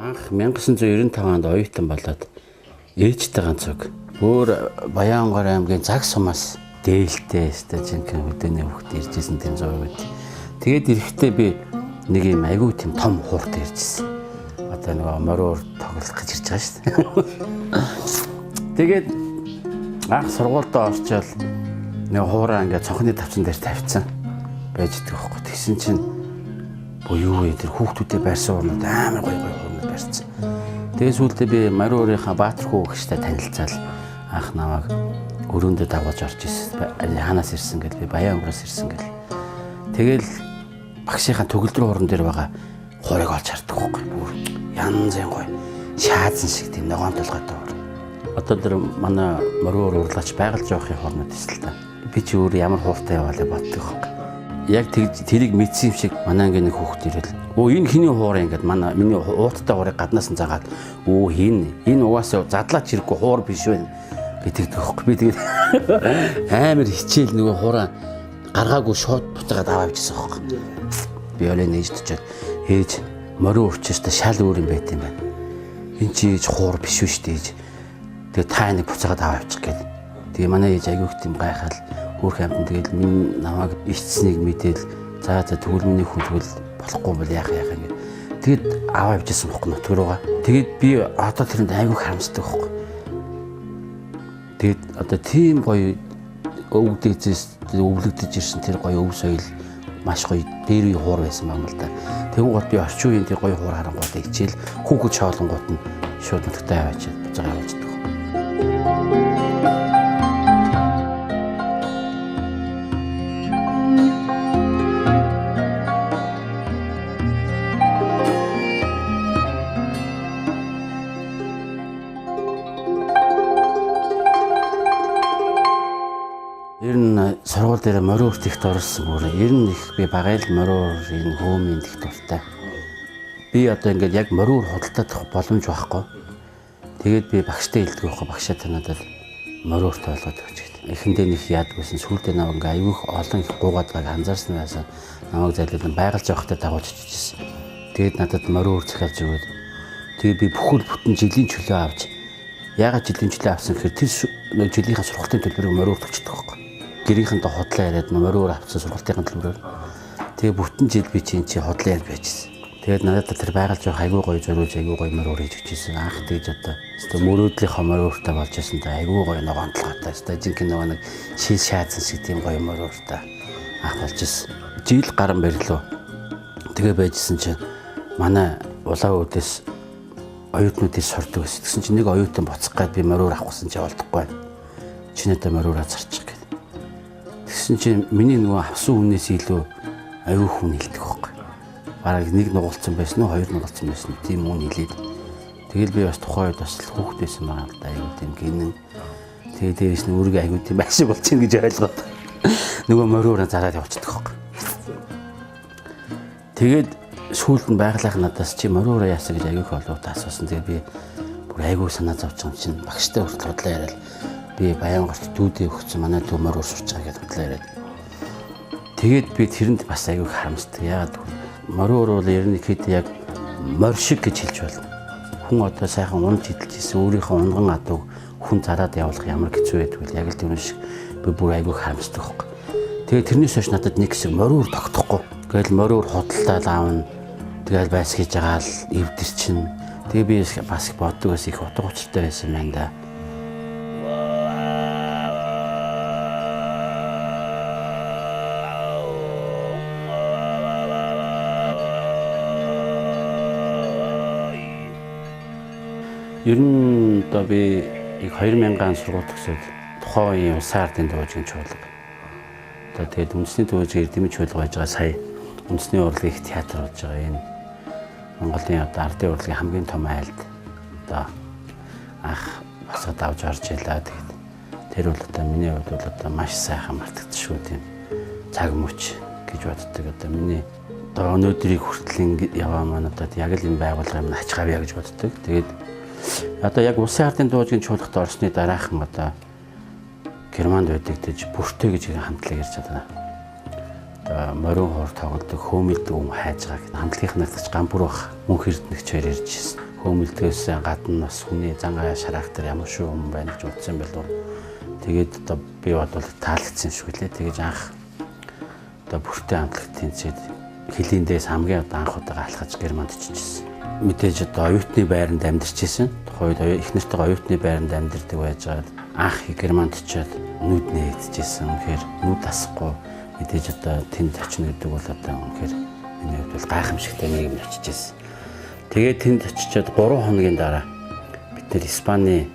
Анх 1995 онд оюутан болоод ээжтэй ганц үг. Өөр Баянгор аймгийн Цаг сумаас дээлтэй өстой жинхэнэ хөдөөний хүүхэд ирж исэн тийм зураг байд. Тэгээд ирэхдээ би нэг юм айгүй тийм том хууртай ирж исэн. Одоо нөгөө мороор тоглох гэж ирж байгаа шүү дээ. Тэгээд анх сургуульдаа орчоод нэг хуураа ингээд цонхны тавцан дээр тавьсан байж идэх байхгүй. Тэгсэн чинь юу вэ тэр хүүхдүүдэд байрсан хуурнууд амар гоё гоё хуурнууд барьсан. Тэгээд сүүлдээ би Мариурынхаа Баатар хүү гэгчтэй танилцаал анх намайг өрөөндөө дагуулж орж ирсэн. Хаанаас ирсэн гэл би Баян өнгөрөөс ирсэн гэл. Тэгэл багшийнхаа төгөлдөр хуурн дээр байгаа хуурыг олж хардаг байхгүй. Бүр янз янз гоё шаазан шиг тийм ногоон толгойтой хуур. Одоо тэр манай Мориур урлагч байгаль жоохын хуурнууд эсэл та. Би чи өөр ямар хууртай яваалаа боддог байхгүй. Яг тэрийг мэдсэн юм шиг манай ангийн нэг хүүхэд ирэл. Өө энэ хиний хуур юм гээд манай миний ууттай хуурыг гаднаас нь загаад өө хин энэ угаасаа задлаач хэрэггүй хуур биш вэ гэдэг байхгүй. Би тэгээд амар хичээл нөгөө хуураа гаргаагүй шууд буцаагаад аваа авчихсан байхгүй. Би олоо нээж төчөөд ээж морин урчээс та шал өөр юм байт юм байна. Энд чи ээж хуур биш үү штэ ээж. Тэгээд та энийг буцаагаад аваа авчих гээд. Тэгээ манай ээж айгүйх тийм гайхал хөөх амтан тэгэл минь намайг ичсэнийг мэдээл за за тэгвэл миний хүн тэгвэл болохгүй бол яах яах ингэ. Тэгэд аваа явжсэн бохгүй нутг руугаа. Тэгээд би одоо тэрэнд айгүй харамсдаг бохгүй. Тэгээд одоо тийм гоё өвөг дээдсээс өвлөгдөж ирсэн тэр гоё өв соёл маш гоё дээр үе хуур байсан юм л да. Тэгвэл гот би орчин үеийн тэр гоё хуур харангуутаа хичээл хүүхэд шоолонгууд нь шууд нутагтаа аваачаад буцаагаа явуулчихдаг. Ер нь сургууль дээр морин урт их дурлсан бүр. Ер нь их би багайл морин уур энэ хөөмийн их дуртай. Би одоо ингээд яг морин уур худалдах боломж байхгүй. Тэгээд би багштай хэлдэг байхгүй. Багшаа та надад морин урт болгоод өгч гэдэг. Эхэндээ нэг яадгүйсэн. Сүүлдээ намайг ингээд айгүйх олон их гуугаад байгааг анзаарсан байсан. Намайг зайлуулан байгаль жоохтой дагуулж очижсэн. Тэгээд надад морин уур захиалж өгөөд. Тэгээд би бүхэл бүтэн жилийн чөлөө авч яагаад жилийн чөлөө авсан гэхээр тэр жилийнхаа сургалтын төлбөрийг морин урт өгчдөг байхгүй. Гэрийнхэнтэй худлаа яриад морин уур авсан сургалтын төлбөрөөр. Тэгээ бүтэн жил би чинь чи худлаа яриад байжсэн. Тэгээд надад тэр байгаль жоох айгүй гоё зориулж айгүй гоё морин уур хийж өгчээсэн. Анх тэгж одоо өстө мөрөөдлийнхөө морин ууртай болж байсан да айгүй гоё ногоон толгойтой. Өстө жинхэнэ нөгөө нэг шил шаазан шиг тийм гоё морин ууртай анх болж байсан. Жил гарan барилуу. Тэгээ байжсэн чинь манай улаан үүдээс оюутнууд ир сурдаг байсан. Тэгсэн чинь нэг оюутан буцах гээд би морин уур авахсан чи олдохгүй байна. Чи надад морин уураа зарчих гээд. Тэгсэн чинь миний нөгөө авсан хүнээс илүү аюу хүн хэлдэг байхгүй. Бараг нэг нугалцсан байсан уу, хоёр нугалцсан байсан тийм үн хэлээд. Тэгэл би бас тухайн үед бас л хүүхэд байсан байгаа л да аюу тийм гинэн. Тэгээ дээрээс нь өөрийгөө аюу тийм ашиг болж чинь гэж ойлгоод нөгөө мориороо зараад явчихдаг байхгүй. Тэгээд сүүлд нь байгалийнх надаас чи мориороо яасан гэж аюу их олоотаа асуусан. Тэгээ би бүр аюу санаа зовж байгаа юм чинь багштай хүртэл худлаа яриад би Баянгорт дүүдээ өгсөн манай дүү морь уур сурч байгаа гэдээ худлаа яриад. Тэгээд би тэрэнд бас аягүй харамсдаг. Яагаад гэвэл морь уур бол ер нь ихэд яг морь шиг гэж хэлж байна. Хүн одоо сайхан унж идэлж исэн өөрийнхөө унган адууг хүн зараад явуулах ямар хэцүү байдаг вэ? Яг л тэр шиг би бүр аягүй харамсдаг байхгүй. Тэгээд тэрнээс хойш надад нэг хэсэг морь уур тогтохгүй. Тэгэл морь уур худалдаад аавна. Тэгэл байс хийж байгаа л эвдэрчин. Тэгээ би бас их боддог бас их утга учиртай байсан юм байна да. Ер нь одоо би их 2000 он сургууль төгсөөд тухайн үеийн улсын ардын дуужгийн чуулга. Одоо тэгээд үндэсний дуужгийн эрдэмийн чуулга байж байгаа сая үндэсний урлагийн их театр болж байгаа энэ Монголын одоо ардын урлагийн хамгийн том айлд одоо анх басаад авч орж илаа. Тэгээд тэр бол одоо миний хувьд бол одоо маш сайхан мартагдчихгүй тийм цаг мөч гэж боддог. Одоо миний одоо өнөөдрийг хүртэл яваа маань одоо яг л энэ байгууллага юм ач гавья гэж боддог. Тэгээд одоо яг улсын ардын дуужгийн чуулгад орсны дараахан одоо Германд байдаг гэж бүртээ гэж хамтлаг ярьж байгаа. Одоо морин хуур тоглодог, хөөмөлдөг хүн хайж байгаа гэх хамтлагийнх надад гамбур бах мөнх эрдэнэгч хоёр ярьж ирсэн. Хөөмөлдгөөс гадна бас хүний зан ая характер ямар шүү юм байна гэж бодсон болов. Тэгээд одоо би бодвол таалагдсан шиг лээ. Тэгэж анх одоо бүртээ амтлагт тэнцээд хөлийн дээс хамгийн одоо анх удаага алхаж Германд очиж ирсэн. Мэдээж одоо оюутны байранд амьдарч исэн. Тухайн үед их нэртэйгээ оюутны байранд амьдардаг байжгаад анх Германд очиод нүд нээгдэжсэн. Үнэхээр нүд асахгүй мэдээж одоо тэнд очино гэдэг бол одоо үнэхээр миний хувьд бол гайхамшигтай нийгэмд очиж исэн. Тэгээд тэнд очичоод 3 хоногийн дараа бид нэр Испани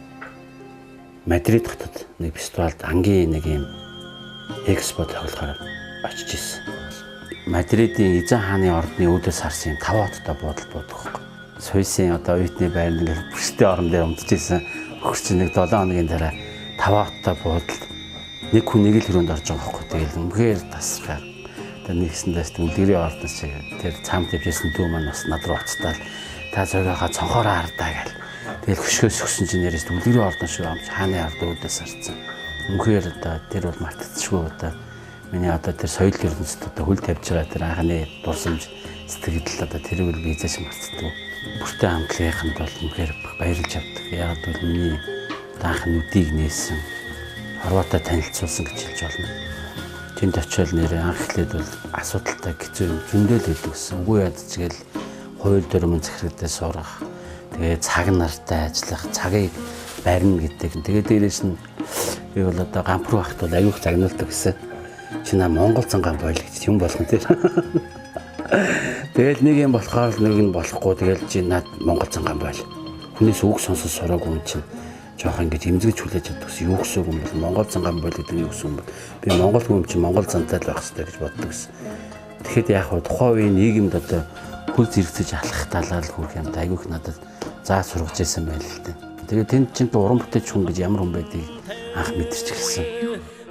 Мадрид хотод нэг фестивалд ангийн нэг юм экспо тоглохоор очиж исэн. Мадридын эзэн хааны ордны үүдээс харсан юм 5 хоттой буудал буудаг байхгүй. Суйсын одоо оюутны байранд ингээл бүштэй орон дээр унтж исэн. Хөрч нэг 7 хоногийн дараа 5 хоттой буудалд нэг хүн нэг л хөрөөнд орж байгаа байхгүй. Тэгэл үнэхээр тасархаа. Одоо нэгсэндээс үлгэрийн ордон шиг тэр цам твжсэн дүү маань бас над руу уцтаал та зөөгийнхаа цонхоороо хардаа гэл. Тэгэл хөшгөөс өгсөн чинь нэрээс үлгэрийн ордон шиг амж хааны ордон үүдээс харсан. Үнэхээр одоо тэр бол мартагдчихгүй одоо миний одоо тэр соёл ертөнцид одоо хөл тавьж байгаа тэр анхны дурсамж сэтгэл одоо тэр үйл би эзэж мартдаггүй. Бүртээ хамтлагийнханд бол үнэхээр баярлж авдаг. Яг бол миний анх нүдийг нээсэн Хорватаа танилцуулсан гэж хэлж болно. Тэнд очиод нэрээ анх эхлээд бол асуудалтай хэцүү юм зөндөл өгдөг гэсэн. Үгүй ядч гээл хууль дүрмэн захирагдаа сурах. Тэгээ цаг нартай ажиллах, цагийг барина гэдэг. Тэгээ дээрээс нь би бол одоо гампруу хахт бол аюух загнуулдаг гэсэн. Чи наа Монгол занган бойл гэж юм болгон тэр. Тэгэл нэг юм болохоор нэг нь болохгүй тэгэл чи наад Монгол занган бойл. Хүнээс үг сонсож сураагүй юм чинь жоох ингэж эмзэгж хүлээж авдаг гэсэн юу гэсэн үг юм бол Монгол занган бойл гэдэг нь юу гэсэн юм бол би Монгол хүн чинь Монгол зантай л байх хэрэгтэй гэж боддог гэсэн. Тэгэхэд яг хуу тухайн үеийн нийгэмд одоо хөл зэрэгцэж алхах талаар л хүрх юм да айгүйх надад заа сургаж байсан байл л дээ. Тэгээд тэнд чинь уран бүтээч хүн гэж ямар хүн байдгийг анх мэдэрч эхэлсэн.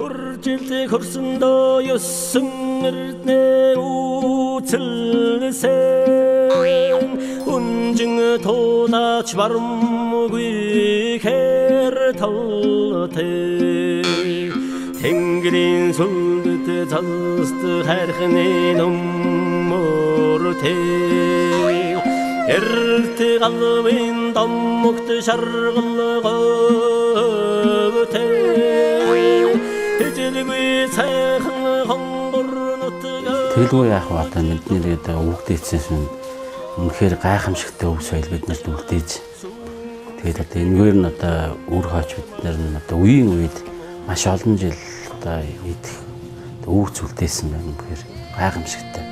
Үржилдэг хөрсөндөө ёсон эрднэ үүцэлсэн үнжин тулаач барамгүй хэр талтай Тэнгэрийн сүлдэт цалст хайрхны нүмөртэй Эрт галвын домогт шаргал говьтэй Тэжэлгүй сайхан хонгор нутгаа Тэгэлгүй яах вэ одоо бидний одоо өвгдээцээс нь үнэхээр гайхамшигтай өв соёл биднэрт үлдээж тэгээд одоо энэгээр нь одоо үр хойч бид нар нь одоо үеийн үед маш олон жил одоо идэх өвц үлдээсэн байна үнэхээр гайхамшигтай.